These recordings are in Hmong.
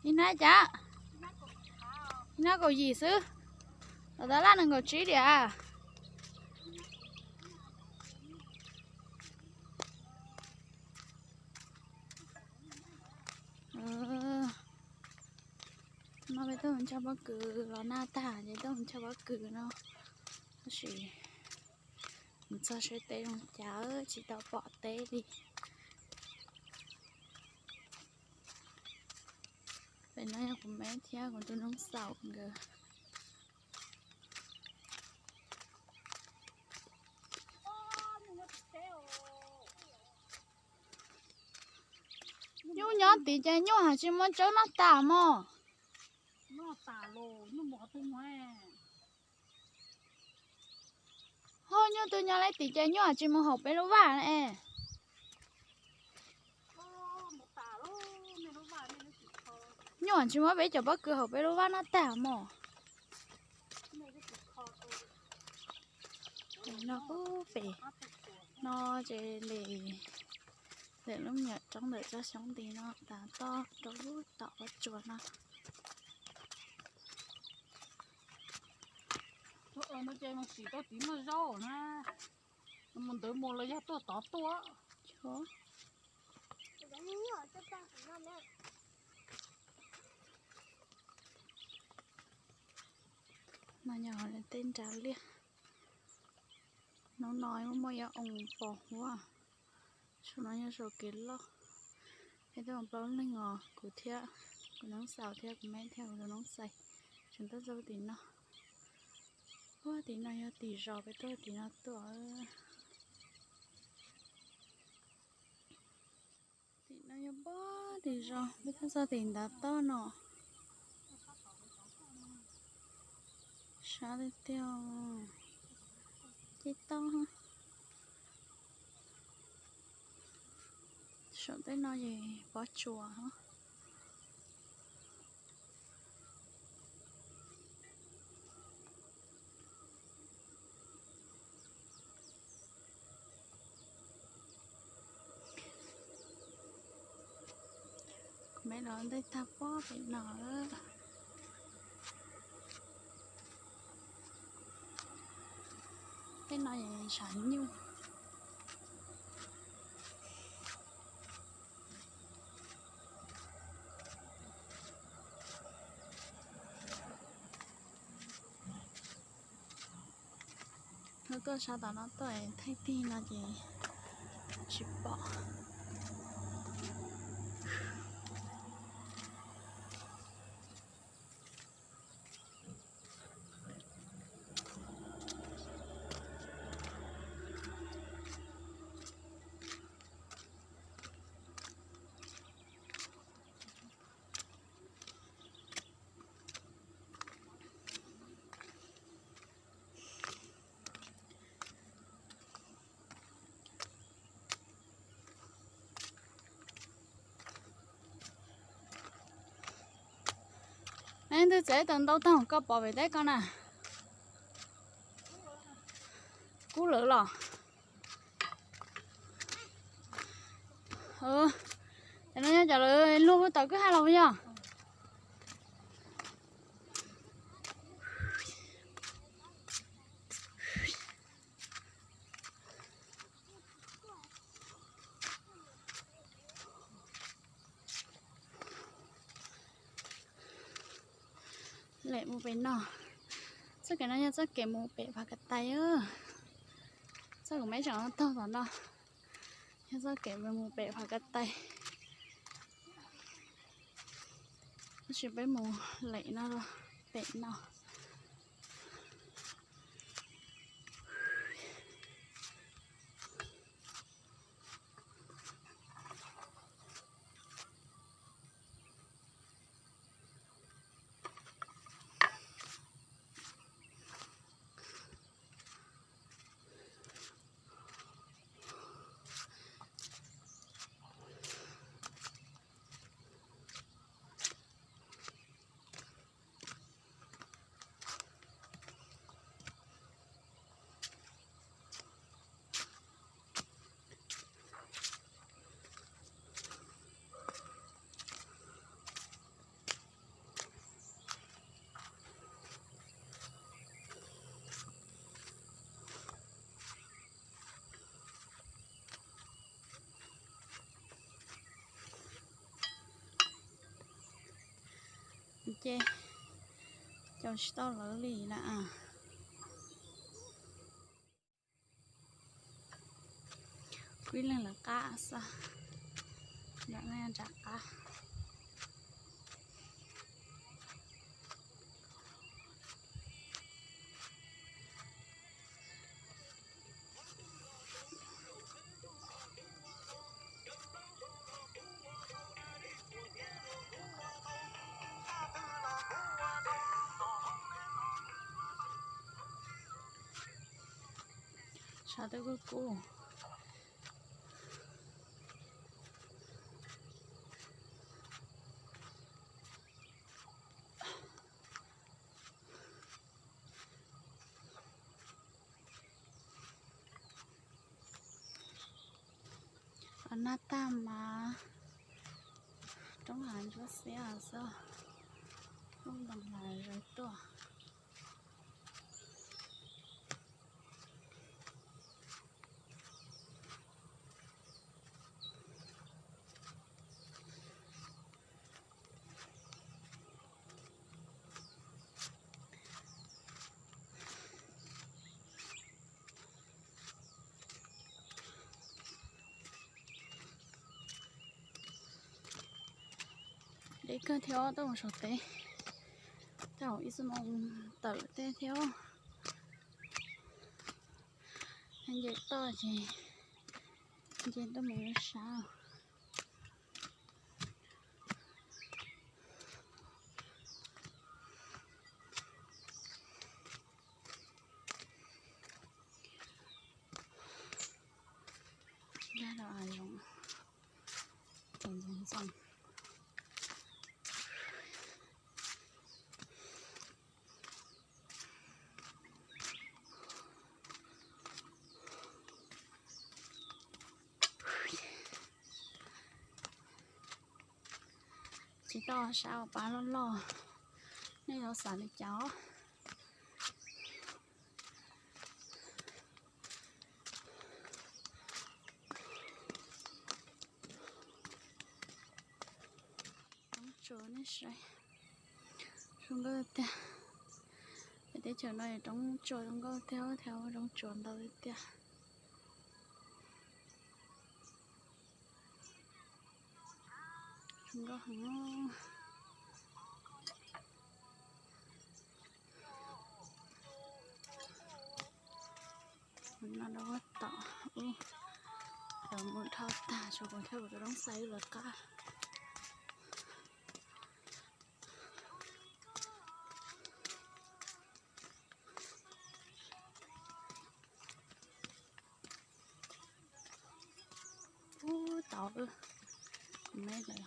Ib hnab cas? Ib hnab kaum yim xwb. Los tab laj nees nkaum tsib diam. No peb tuaj mus nrhaj pob kws los nag tag ces tuaj mus nrhaj pob kws no. Tab sis mus txog saib teb zoo cas tsis tau pom teb li. Pem no yog kuv me thiab kuv tus noob xaus nkawd. Nyuj nyob tid ces nyuj hais tsis muaj tsawb noj tas mog. Ho nyuj twb nyob lawm tid ces nyuj hais tsis mus haus peb lub vaj ne. Nyuj hais tsis muab peb cov pob kws haus peb lub vaj noj tag mog. No pub pem no ces li ntawm lub me nyuam roob ntawm tsob xyoob nti no tas toj rau lub tom pob tsuas no. Tus no ces mus sim rau tid noj zaub na. Mus ntawd mus los yog tuaj tod tuaj. No yog tej nra liaj. Hnub no muaj ib oo pos huab. Saum no yog saum kev loj. Peb tuaj plaub leeg os, kuv thiab kuv noob xaus thiab kuv me thiab kuv tus noob xais. Tseem tuaj txog tim no. Puag tim no yog tim zos peb tuaj tim no tuaj. Tim no yog puag tim zos peb tuaj txog tim ntav toj no. Sab tiag tiag. Ceb tob. Saum tej no ces pob tsuas. Kuv me los ntej tag pob pem no. Tej no tshav nyuj. Lawv tuaj sab tom no tuaj thaij tig no ces tsis pom. Ntuj txev tau ntau tag koj pom pem teb ko na. Kub lawm los. Cov no yog cov lawv luag tau kwj ha los puas yog? Lem mus pem no. Txoj kev no yog txoj kev mus pem Phav Kav Tais. Txoj kuv me tseem taug tom no yog txoj kev mus pem Phav Kav Tais. Tab sis peb mus lem no, pem no. ces caum tsis tau lawv li na. Kuv ib leeg lawv qab xwb, nram nej nram qab. Sab twb kub kub. Nag tag mas roob hav ntsuab xiab xwb, lub ntoos hav zoov tuaj. Deb kawg thiab, tuaj mus saum teb, tau ib xuab moos tawm tej thiab. Nce toj ces nce tuaj mus sab. Ntxoov ntxoo. Tsis tau sab ua pa loj loj, nej yuav xav li cas os? Roob tsuas nej saib, zoo nkauj tiag. Peb teb chaws no roob tsuas zoo nkauj tiag, thiab roob tsuas ntau tiag. Zoo nkauj heev. No rau tom ub, lawv mus dhau tag, tshuav kuv thiab kuv tus Roob Xais wb lawv qab. Ub tau, me lawm.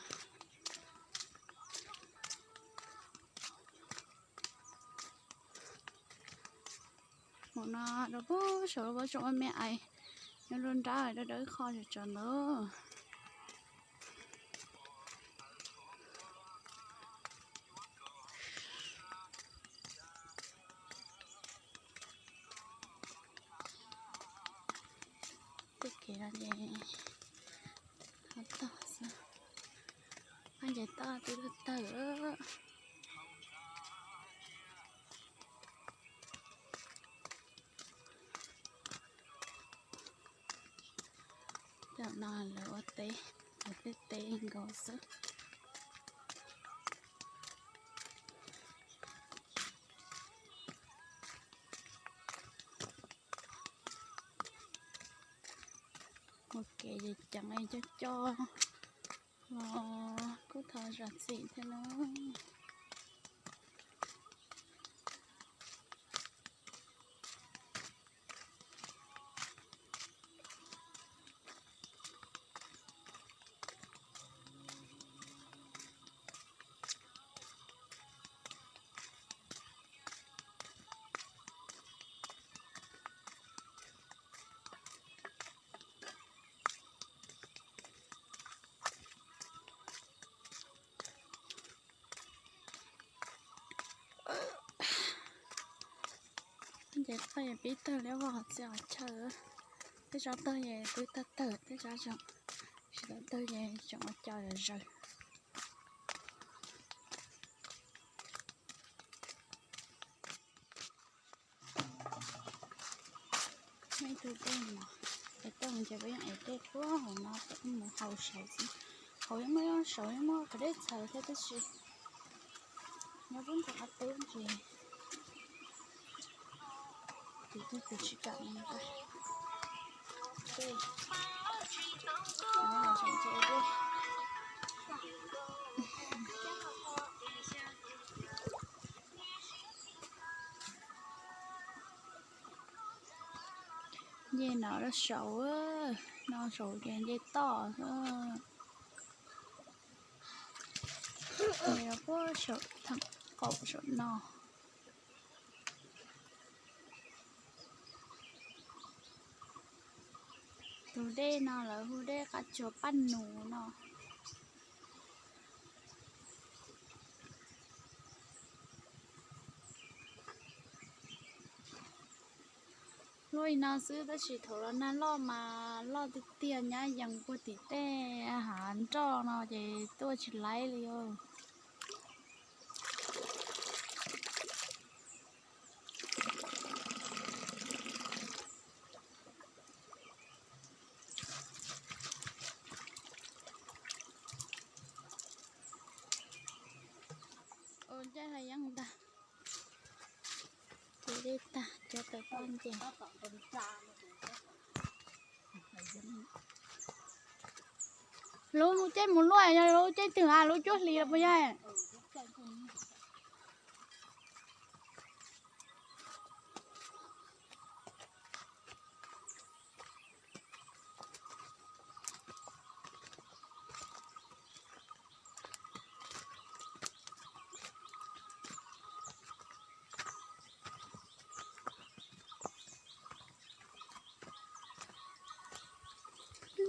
Mus no rau pug saum lub pob tsuas ua me ais, nyob lub nrab dawb dawb qhov tsuas tsawv ntawd. Tej kev no ces hov tog xwb, qab nce toj twb tawg tawg. Cov no lawv ua teb, lawv tej teb nkaus xwb. Ua kev ces ceev coj coj los kuj thov zam txim thiab na. Nce toj es pib tawg liab vog txiv qhov chaw. Tej tsob tawg es twb tawg tawg, tej tsob tseem tsis tau tawg es tseem ua cov zaws. Ces peb yeej ev dej puag hauv no kom mus haus saud xwb. Hauv yeej muaj, saud yeej muaj cov dej txhawv thiab tab sis nyob puag ntawm qab teb ces tus twg tus tsis kam mus ntag. Dej, no tseem tsis ev dej. Nce no saud, no saud ces nce toj xwb. Nce puag saum theem qaum saum no. Tus dej no lawv hu dej qab tsuas Paj Nus no. Luaj li no xwb tab sis thaum los nag loj mas loj tiag tiag, nyab yees puag tim tej hav nroj no ces tuaj tsis laib li os. Ua ncaj hais yeej ntag. Ces dej tag cov tawm poj nce. Lub caij mus luaj yog lub caij twg a, lub cuaj hlis los puas yog?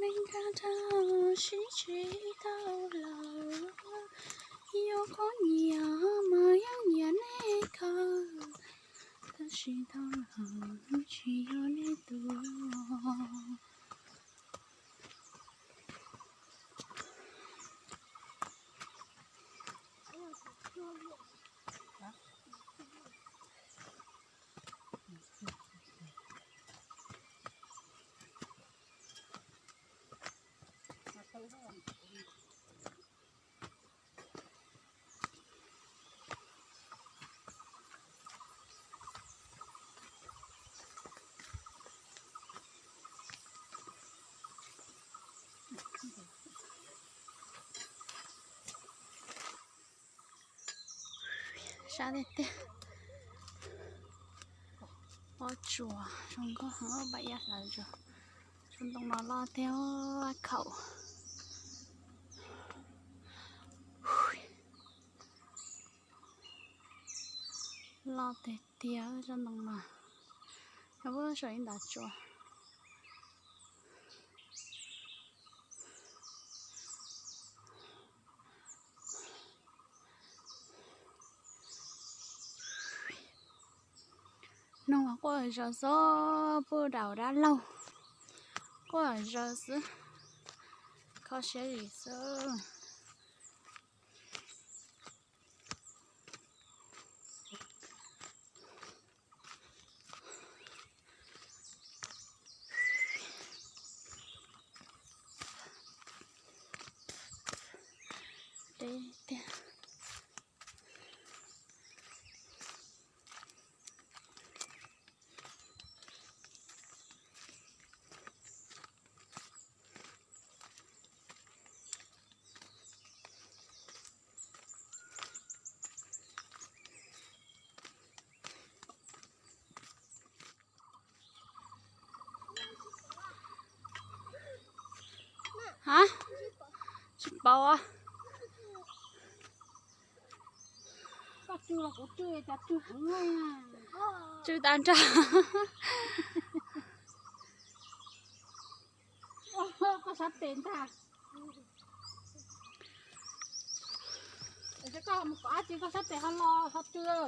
Neeg nkag rau sib tsis tau lawm, yuav qhov nyiam mas yeej nyiam nej kawg, tab sis tau lawm tsis yog nej tus. Sab tiag tiag. Pob tsuas zoo nkauj heev, pam ib yam hlawv tsuas. Tsob ntoo no loj tiag, khaum. Loj tiag tiag tsob ntoo no. Nyob puag saum ib ntav tsua. Noog quaj zom xwb, puag daus dab laug quaj zom xwb, kho siab zim xwb. Deb tiag. Ha? Tsis paub. Tsw tag nrho. Koj sab tes ntag. Koj mus kov dab tsi koj sab tes ho lo ho tsw.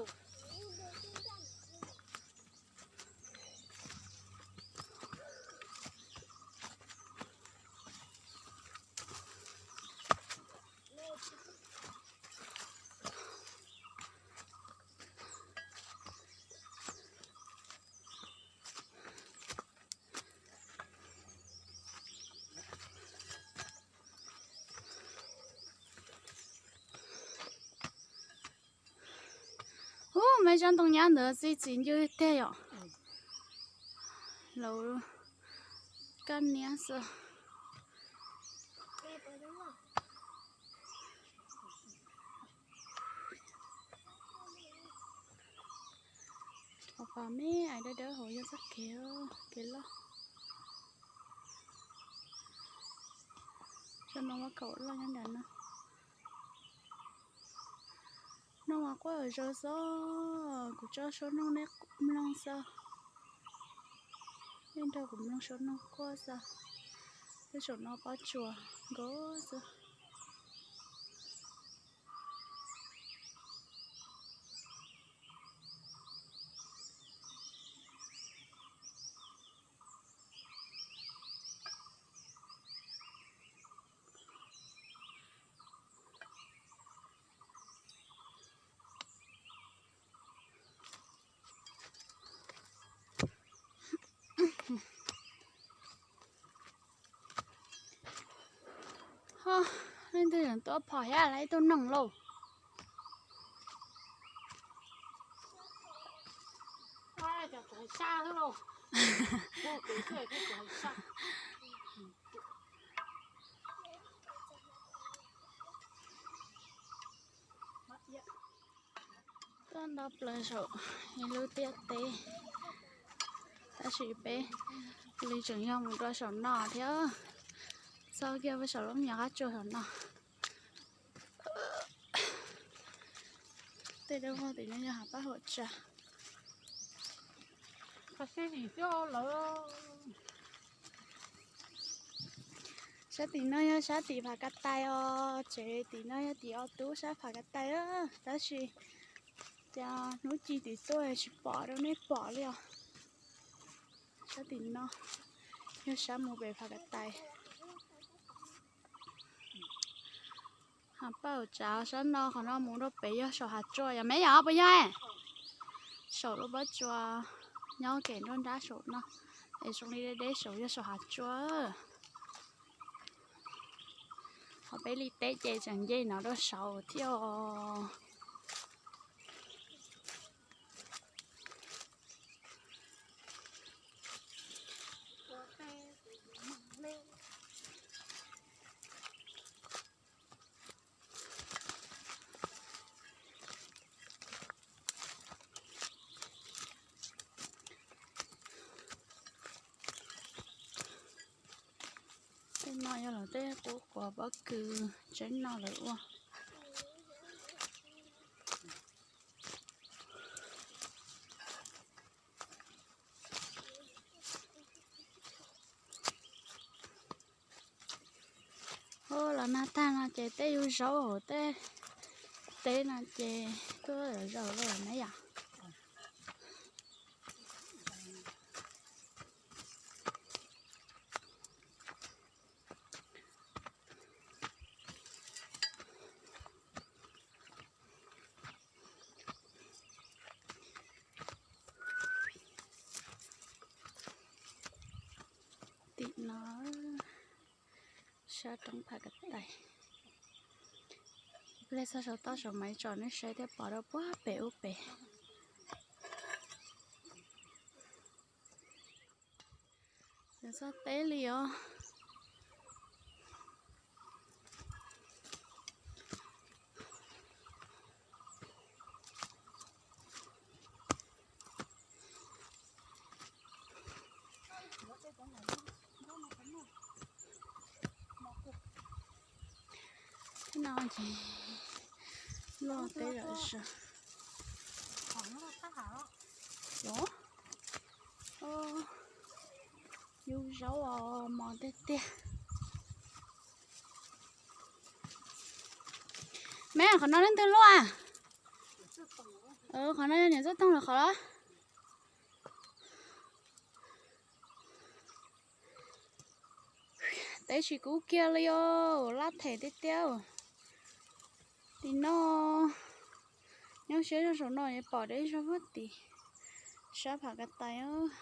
Muaj ib tsob ntoo nyab ntawd txi txiv ncw tiag yom. Lawv kaj niab xwb. Pom pom me ais dawb dawb hauv yog txoj kev, kev loj. Tsob noob muab kaum loj nyob nram no. Noob mas quaj zaws xwb, kuv tso suab noog nej mloog xwb. Nej nrog kuv mloog suab noog quaj xwb. Tej zaum no pob tsuas nkaus xwb. Ho, leej twg tuaj phom thiab, lawv ib tug noog lauj. Tuaj nto plaws saum ib lub tiaj teb, tab sis peb li tseem yog mus rau saum no thiab, txog kiag peb saum lub me nyuam qab tsuas saum no. Tej dawb vog tim no yog hav paj huam tsav. Sab tim no yog sab tim Phav Ka Tais os, tsev tim no yog tim Ob Tub sab Phav Ka Tais, tab sis cas hnub ci tim tuaj tsis pom rau nej pom li os. Sab tim no yog sab mus pem Phav Ka Tais. Hav paj huam tsav sab no, qhov no mus rau pem yog saum hav tsua yog me yom, puas yog? Saum lub pob tsuas nyob kem nruab nrab saum no, es zoo li deb deb saum yog saum hav tsua. Ho peb li teb ces tseem nce no rau saud thiab os. Tej no yog lawv tej qub quav pob kws tseeb no lawv ua. Ua los nag tag no ces tej yug zaub hauv tej teb no ces tuaj zaum zaum lawm na yom. Tim no sab roob Phav Ka Tais. Pliag txog saum toj saum mas tsom nej saib thiaj pom rau puag pem ub pem. Txog teb li os. Teb no ces loj teb lawm sas. Los, yug zaub os, mos tiag tiag. Me, qhov no leej twg luaj? Qhov no yog niam Txawj Toog lawv qhov los? Teb tsis kub kiag li os, laj them tiag tiag. Tim no nyob siab zog saum no es pom deb zog puag tim sab Phav Ka Tais.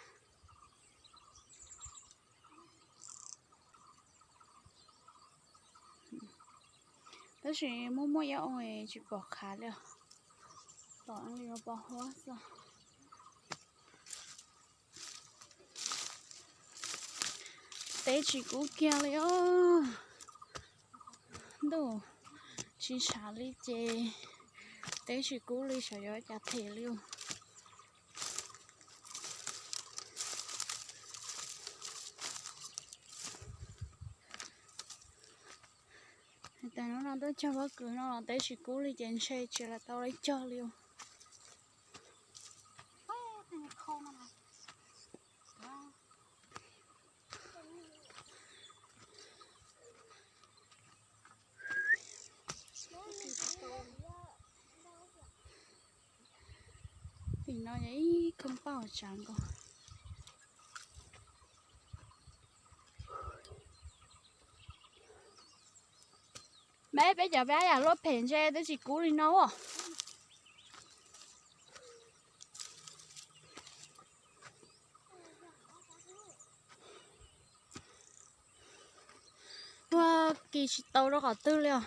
Tab sis muaj muaj ib oo tsis pom qhav li os. Tom li pos huab xwb. Teb tsis kub kiag li os. Ntuj tsis tshav li ces teb tsis kub li, xyov yuav cas them li os. Hais tias hnub no tuaj cog pob kws no los teb tsis kub li ces ntshe tsis los tau li cog li os. Tim no yog ib khoob paj hauv tsav nkaus. Meb, peb cov peb yam luaj phem ntshe twb tsis kub li no os. Ua kis tsis tau rau qhov twg li os.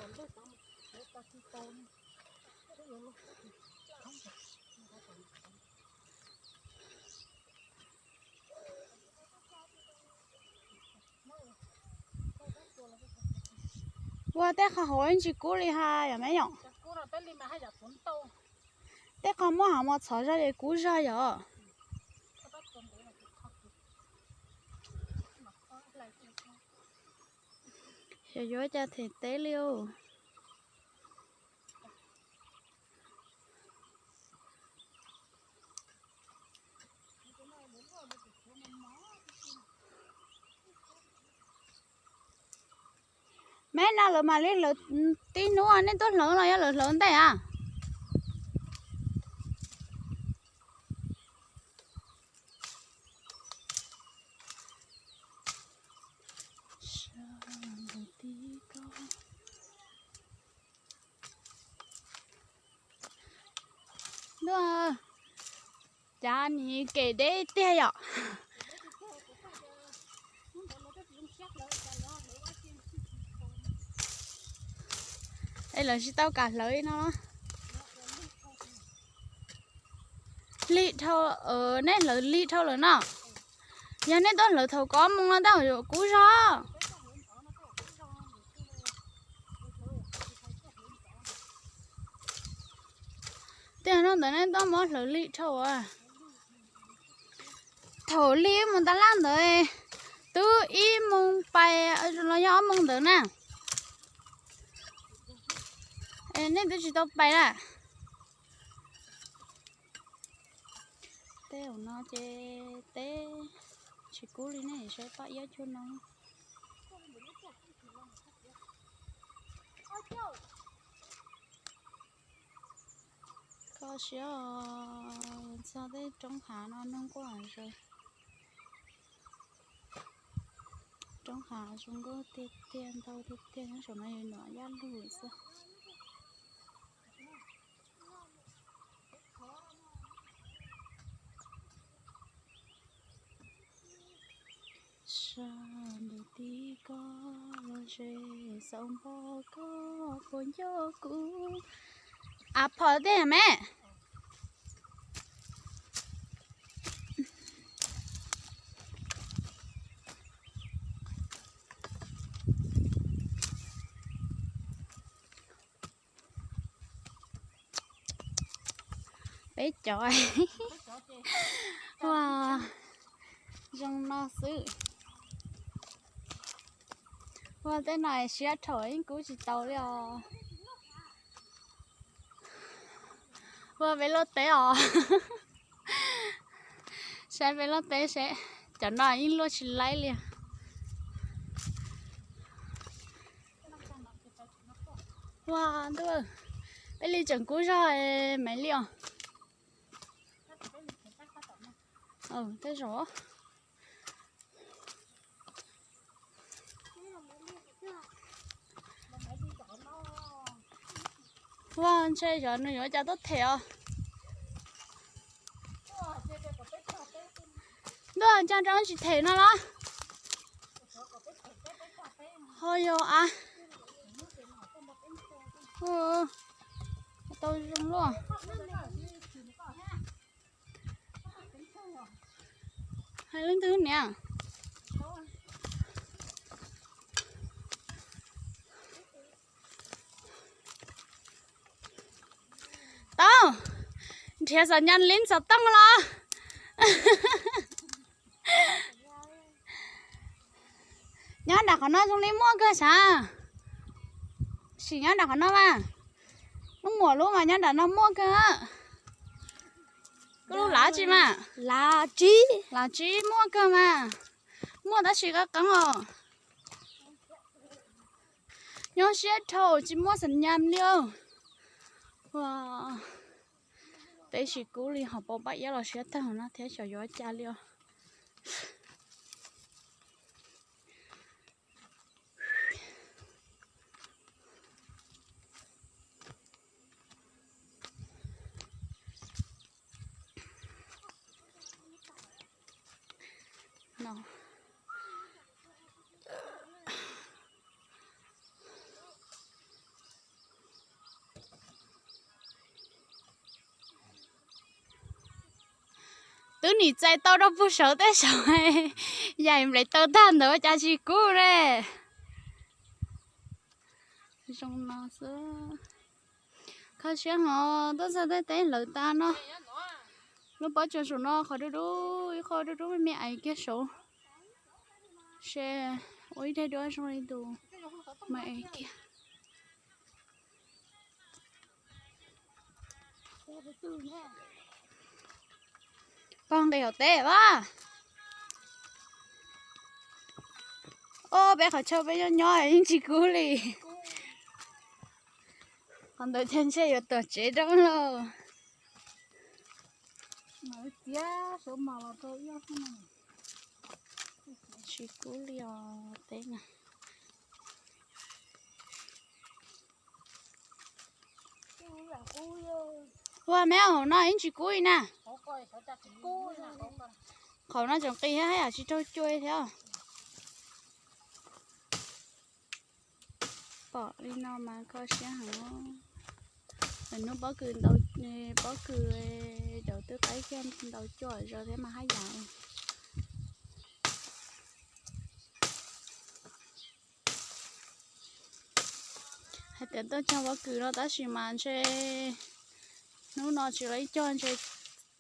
Ua tej qhov hauv tsis kub li ha yom me yom. Tej qhov muaj hav mos txhov zog es kub zog yom. Xyov yuav cas them teb li os. Meb, no lawv mam li hlawv tib hnub, nej tuaj hlawv los yog lawv hlawv ntej a? Ntuj, cas nim kem deb tiag yom. Es lawv tsis tau kam hlawv no. Lig dhau, nej hlawv lig dhau lawm no. Yog nej tuaj hlawv thaum ko moos no ntag yuav kub zog. Tiag no ntawd nej tuaj muab hlawv lig dhau as. Thaum li mus tab laj ntawd twb ib moos pais los yog ob moos ntawd na. Nej twb tsis tau pais na. Teb hauv no ces teb tsis kub li ne, saib paj iab cuag no. Kho siab, txog tej roob hav no noog quaj zas. Roob hav zoo nkauj tiag tiag, ntau tiag tiag, nyob saum no yog nuam yaj lug xwb. Sab ntawm ti ko los ze xaus npo ko puas nco kuv. Av phom tiag me. Peb cov ua zoo no xwb. Ua tej no siab dhau yeej kub tsis tau li os. Ua peb loj teb os. Saib peb loj teb seb, cov no yeej luaj tsis laib li. Ua ntuj, peb li tseem kub zog me li os. Tej zaum ua ntshe xyov nws yuav cas tuaj them os. Ntuj, ntsa rau tsis them no los. Ho yog a. Tau zoo luaj. Leej twg niam? Tau, nrhiav xam nyas li xov tooj los. Nyob nram qhov no zoo li muaj kawg sav. Sim nyob nram qhov no mas, lub muam lub mas nyob nram no muaj kawg. Koj lub lav tsi mas? Lav tsib. Lav tsib muaj kawg mas. Muaj tab sis qab qeeb os. Nyob siab dhau tsis muaj xam nyas li. Ua, peb tsis kub li, hauv paus paj iab los siab tag no thiab xyov yuav cas li os. Twb nim txais tau rau puag saud tej saud, yaim nplev taw tag ntawd ua cas tsis kub ne. Zoo no xwb. Kho siab hov tuaj txog tej teb lawv tas no. Lub pob tsuas saum no qhov dub dub, ib qho dub dub me me aiv kiag saud. Se ua ib daim duab zoo li tus me aiv kiag. Pog nqis hauv teb as. Ob peb qhov chaw peb nyob nyob yeej tsis kub li. Qhov ntawd thiaj ntshe yuav tuam tsev rau lauj. Tsis kub li os teb na. Ua me hauv no yeej tsis kub li na. Qhov no tseem qis thiab, yam tsis raug cua thiab. Pom li no mas kho siab heev. Lawv hnub pob kws ntau, pob kws cov twb qaib kiag ntau cuaj zaus thiab mas haj yam. Hais tias tuaj cog pob kws no tab sis mas ntshe hnub no tsis los ib cog ntshe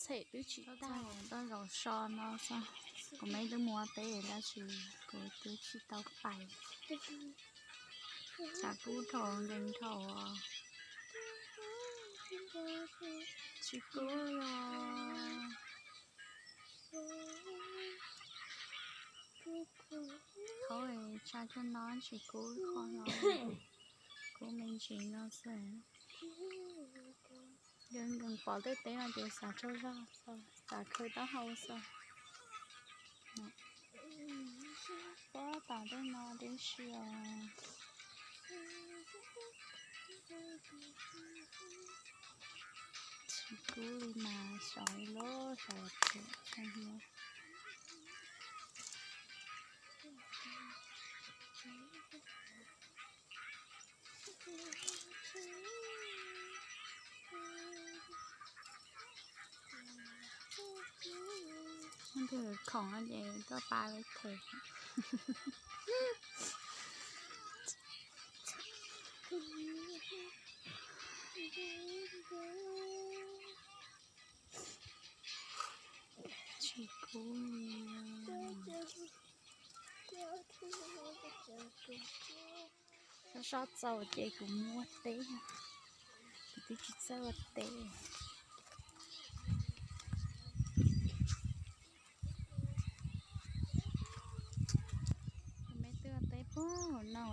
txhem twb tsis tag. Toj zaum so no xwb, kuv me twb mus ua teb tab sis kuv twb tsis tau pais. Tshav kub dhau nkees dhau. Tsis kub los. Qhov tsa cuag no tsis kub qhov no, kub me ntsis no xwb. Yog nkees pom tej teb no ces xav tsaug zog xwb, xav khaws taub hau xwb. Pob tas tej no tib si os. Tsis kub li mas sov ib lub sov phem tshaj hlo. Leej twg khoom no ces tuaj pab lawv them. Tsis kub li. Sob sob txaus ces kuv mus ua teb, kuv twb tsis txawj ua teb. Kuv me twb ua teb puag hauv no,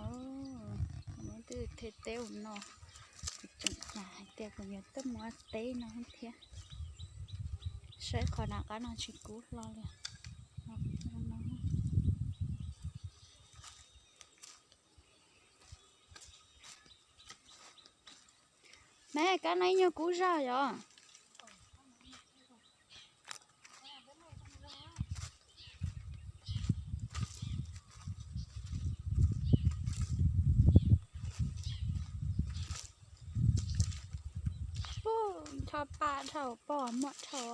kuv me twb them teb hauv no. Kuv tseem xav hais tias kuv yuav tuaj mus ua teb no thiab. Saib qhov nram qab no tsis kub hlo li. Me kab no ib nyuag kub zog yom. Ncho pa dhau pom muaj dhau.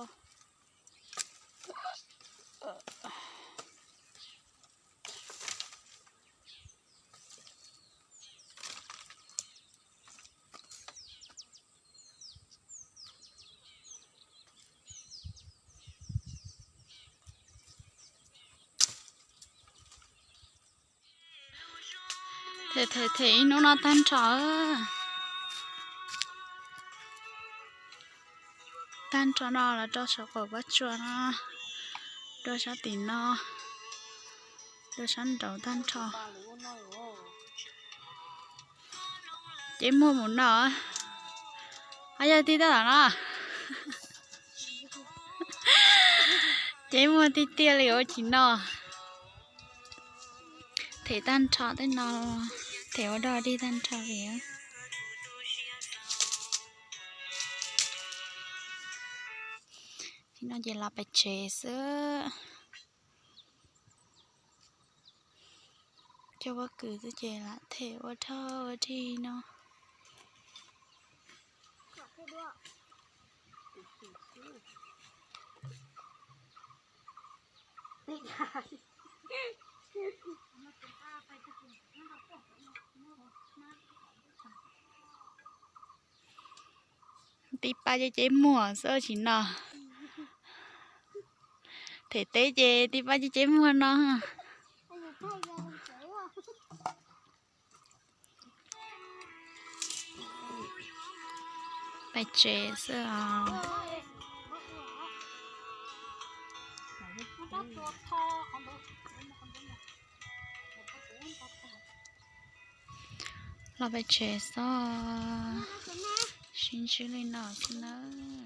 Them them ib hnub no tag nrho. Tag nrho no los rau saum qaum pob tsuas no, rau sab tim no, rau sab nraud tag nrho. Cev muag mus no. Ab, yog tij tab tom no. Cev muag tiag tiag li ua tsis no. Them tag nrho tej no, them ua dog dig tag nrho li. Tib no ces los pem tsev xwb. Cov pob kws xwb ces lam them ua dog ua dig no. Tib pab ces cev muag xwb tsis no. Them teb ces tib pab ces cev muag no. Pais tsev xwb os. Los pais tsev xwb. Sib ntsib li no xwb nawb.